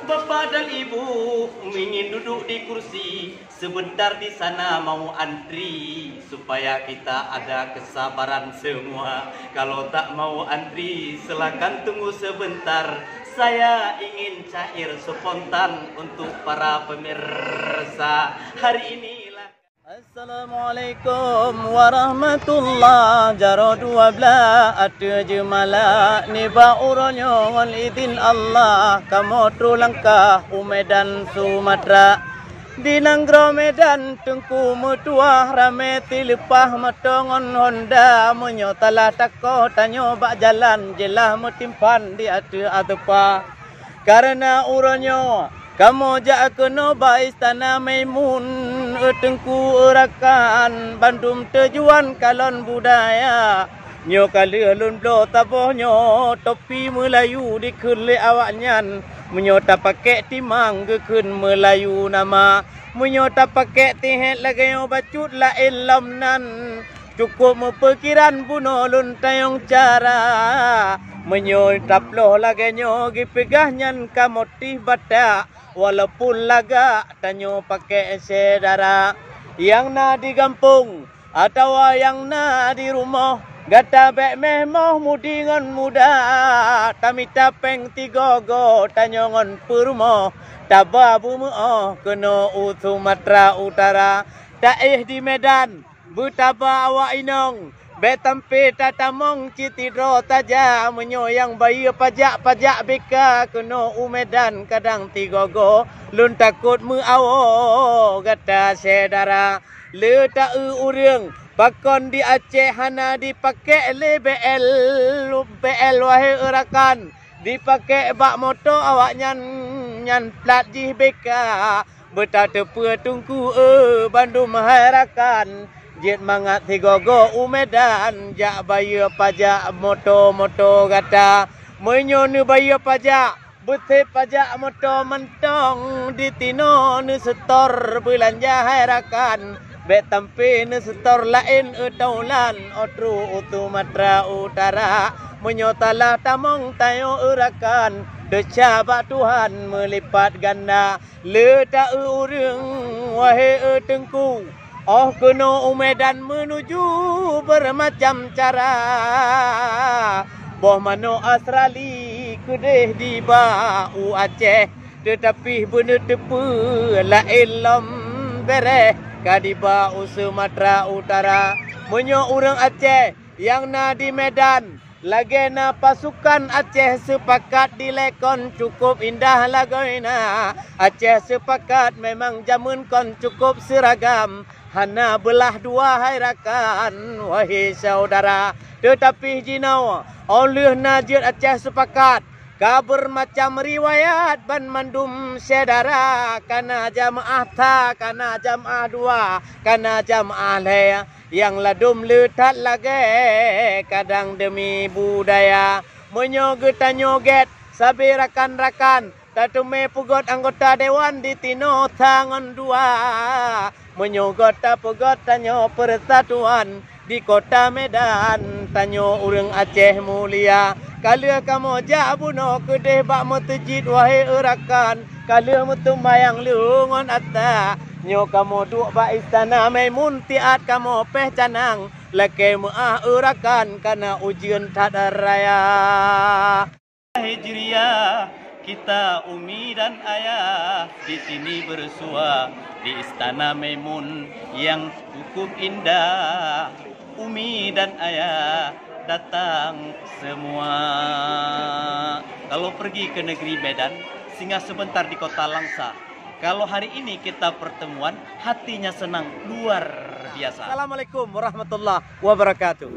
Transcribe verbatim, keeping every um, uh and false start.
Bapak dan Ibu ingin duduk di kursi, sebentar di sana mau antri, supaya kita ada kesabaran semua. Kalau tak mau antri, silakan tunggu sebentar. Saya ingin cair spontan untuk para pemirsa. Hari inilah Assalamualaikum warahmatullah. Jaroe dua blaih ateueh jeumala, nibak uroe nyoe ngon idin Allah kamoe troh langkah u Medan Sumatera. Di nanggroe Medan Teungku meutuah, ramé tileupah moto ngon honda. Meunyoe talah takoh tanyoe bak jalan, jeulaih meutimpan di ateueh ateupa. Kareuna uroe nyoe kamoe jak keunoe bak Istana Maimun, eu Teungku, eu rakan, bandum teujuan kalon budaya. Nyoe ka lheueh lôn bloe saboh nyoe topi Meulayu dikheun lé awaknyan. Meunyoe tapakék timang geukheun Meulayu nama. Meunyoe tapakék tihét lagée nyoe bacut laén lom nan. Cukup meupeukiran bunoe lôn tayong cara. Meunyoe taploh lagée nyoe geupeugah nyan kamoe tih batak, walaupun lagak tanyoe pakék syedara. Nyang na di gampông atawa nyang na di rumoh, gata bék méh moh mudi ngon muda. Tamita péng tigo-go tanyoe ngon peurumoh, taba beumeuoh keunoe u Sumatera Utara. Taéh di Medan, beutaba awak inong, bék sampé tatamong cit sidroe saja. Meunyoe nyang bayeue pajak-pajak B K keunoe u Medan kadang tigo-go, lôn takot meuawoe gata syedara. Le ta-eu ureuëng pakon di Aceh hana dipakék lé B L, B L wahé eu rakan. Dipakék bak moto awaknyan nyan plat jih B K. Beutateupeue Teungku, eu bandum hai rakan, jeuet mangat sigogo u Medan jak bayeue pajak moto-moto gata. Meunyoe neubayeue pajak, beusép pajak moto mantong, ditinoe neusetor beulanja hai rakan. Bék sampé neusetor laén eu taulan, o troh u Sumatera Utara. Meunyoe salah tamong tanyoe eu rakan, desya bak Tuhan meulipat ganda. Le ta-eu ureuëng, wahé eu Teungku, óh keunoe u Medan meunuju beureumacam cara. Boh manok Australia keudeh diba u Aceh, teutapi beuneuteupeu laén lom béréh ka diba u Sumatera Utara. Meunyoe ureuëng Aceh nyang na di Medan, lagée na pasukan Aceh Seupakat dilée kon cukup indah lagoina. Aceh Seupakat memang jameun kon cukup seuragam, hana beulah dua hai rakan, wahé syedara. Teutapi jinoe, óh lheueh na jeuet Aceh Seupakat, ka beureumacan riwayat banmandum syedara, kana jamaah sa, kana jamaah dua, kana jamaah lhée, nyang ladum le that lagée kadang deumi budaya. Meunyoe geutanyoe gét sabe rakan-rakan, tateumé peugét anggota dewan ditinoe sa ngon dua. Meunyoe göt tapeugét tanyoe peureusaduan, di kota Medan, tanyoe ureuëng Aceh mulia. Ka lheueh kamoe jak bunoe keudeh bak meuseujid, wahé eu rakan, ka lheueh meuseumayang lheueh ngon ata. Nyoe kamoe duek bak Istana Maimun, siat kamoe péh canang, lakée meuáh eu rakan, kana ujeuen that raya. Hijriah, kita umi dan ayah di sini bersua di Istana Maimun yang cukup indah. Umi dan ayah datang semua. Kalau pergi ke negeri Medan, singgah sebentar di kota Langsa. Kalau hari ini kita pertemuan, hatinya senang luar biasa. Assalamualaikum warahmatullahi wabarakatuh.